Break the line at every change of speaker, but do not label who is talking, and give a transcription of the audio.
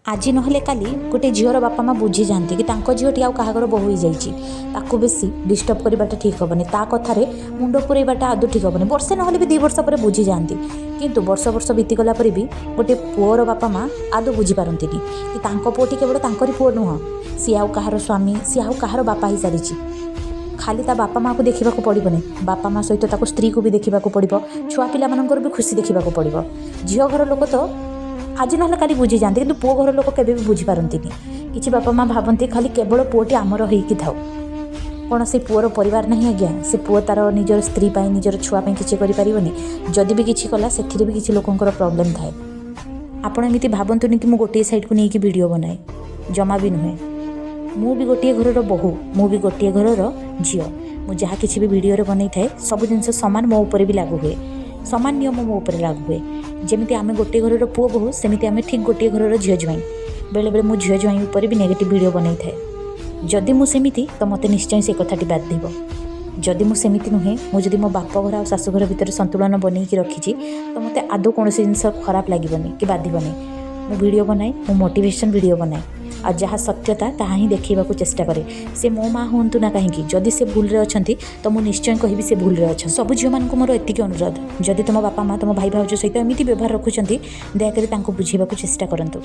ଆଜି ନହେଲେ କାଲି ଗୋଟେ ଝିଅର ବାପା ମା' ବୁଝିଯାଆନ୍ତି କି ତାଙ୍କ ଝିଅଟି ଆଉ କାହା ଘର ବୋହୂ ହେଇଯାଇଛି, ତାକୁ ବେଶୀ ଡିଷ୍ଟର୍ବ କରିବାଟା ଠିକ୍ ହେବନି, ତା କଥାରେ ମୁଣ୍ଡ ପୁରେଇବାଟା ଆଦୌ ଠିକ୍ ହେବନି। ବର୍ଷେ ନହେଲେ ବି 2 ବର୍ଷ ପରେ ବୁଝିଯାଆନ୍ତି। କିନ୍ତୁ ବର୍ଷ ବର୍ଷ ବିତିଗଲା ପରେ ବି ଗୋଟେ ପୁଅର ବାପା ମା' ଆଦୌ ବୁଝିପାରନ୍ତିନି କି ତାଙ୍କ ପୁଅଟି କେବଳ ତାଙ୍କରି ପୁଅ ନୁହଁ, ସିଏ ଆଉ କାହାର ସ୍ୱାମୀ, ସିଏ ଆଉ କାହାର ବାପା ହେଇସାରିଛି। ଖାଲି ତା ବାପା ମାଆକୁ ଦେଖିବାକୁ ପଡ଼ିବନି, ବାପା ମା' ସହିତ ତାକୁ ସ୍ତ୍ରୀକୁ ବି ଦେଖିବାକୁ ପଡ଼ିବ, ଛୁଆ ପିଲାମାନଙ୍କର ବି ଖୁସି ଦେଖିବାକୁ ପଡ଼ିବ। ଝିଅ ଘର ଲୋକ ତ ଆଜି ନହେଲେ କାଲି ବୁଝିଯାଆନ୍ତି, କିନ୍ତୁ ପୁଅ ଘର ଲୋକ କେବେ ବି ବୁଝିପାରନ୍ତିନି। କିଛି ବାପା ମା' ଭାବନ୍ତି ଖାଲି କେବଳ ପୁଅଟି ଆମର ହେଇକି ଥାଉ। କ'ଣ ସେ ପୁଅର ପରିବାର ନାହିଁ ଆଜ୍ଞା? ସେ ପୁଅ ତା'ର ନିଜର ସ୍ତ୍ରୀ ପାଇଁ, ନିଜର ଛୁଆ ପାଇଁ କିଛି କରିପାରିବନି? ଯଦି ବି କିଛି କଲା, ସେଥିରେ ବି କିଛି ଲୋକଙ୍କର ପ୍ରୋବ୍ଲେମ୍ ଥାଏ। ଆପଣ ଏମିତି ଭାବନ୍ତୁନି କି ମୁଁ ଗୋଟିଏ ସାଇଡ଼୍କୁ ନେଇକି ଭିଡ଼ିଓ ବନାଏ, ଜମା ବି ନୁହେଁ। ମୁଁ ବି ଗୋଟିଏ ଘରର ବୋହୂ, ମୁଁ ବି ଗୋଟିଏ ଘରର ଝିଅ। ମୁଁ ଯାହା କିଛି ବି ଭିଡ଼ିଓରେ ବନେଇଥାଏ, ସବୁ ଜିନିଷ ସମାନ ମୋ ଉପରେ ବି ଲାଗୁ ହୁଏ, ସମାନ ନିୟମ ମୋ ଉପରେ ଲାଗୁ ହୁଏ। ଯେମିତି ଆମେ ଗୋଟିଏ ଘରର ପୁଅ ବୋହୂ, ସେମିତି ଆମେ ଠିକ୍ ଗୋଟିଏ ଘରର ଝିଅ ଜ୍ୱାଇଁ। ବେଳେବେଳେ ମୁଁ ଝିଅ ଜ୍ୱାଇଁ ଉପରେ ବି ନେଗେଟିଭ୍ ଭିଡ଼ିଓ ବନେଇଥାଏ। ଯଦି ମୁଁ ସେମିତି, ତ ମୋତେ ନିଶ୍ଚୟ ସେ କଥାଟି ବାଧିବ। ଯଦି ମୁଁ ସେମିତି ନୁହେଁ, ମୁଁ ଯଦି ମୋ ବାପ ଘର ଆଉ ଶାଶୁଘର ଭିତରେ ସନ୍ତୁଳନ ବନେଇକି ରଖିଛି, ତ ମୋତେ ଆଦୌ କୌଣସି ଜିନିଷ ଖରାପ ଲାଗିବନି କି ବାଧିବନି। ମୁଁ ଭିଡ଼ିଓ ବନାଏ, ମୁଁ ମୋଟିଭେସନ୍ ଭିଡ଼ିଓ ବନାଏ ଆଉ ଯାହା ସତ୍ୟତା ତାହା ହିଁ ଦେଖେଇବାକୁ ଚେଷ୍ଟା କରେ। ସେ ମୋ ମା' ହୁଅନ୍ତୁ ନା କାହିଁକି, ଯଦି ସେ ଭୁଲରେ ଅଛନ୍ତି ତ ମୁଁ ନିଶ୍ଚୟ କହିବି ସେ ଭୁଲରେ ଅଛନ୍ତି। ସବୁ ଝିଅମାନଙ୍କୁ ମୋର ଏତିକି ଅନୁରୋଧ, ଯଦି ତୁମ ବାପା ମା' ତୁମ ଭାଇ ଭାଉଜ ସହିତ ଏମିତି ବ୍ୟବହାର ରଖୁଛନ୍ତି, ଦୟାକରି ତାଙ୍କୁ ବୁଝେଇବାକୁ ଚେଷ୍ଟା କରନ୍ତୁ।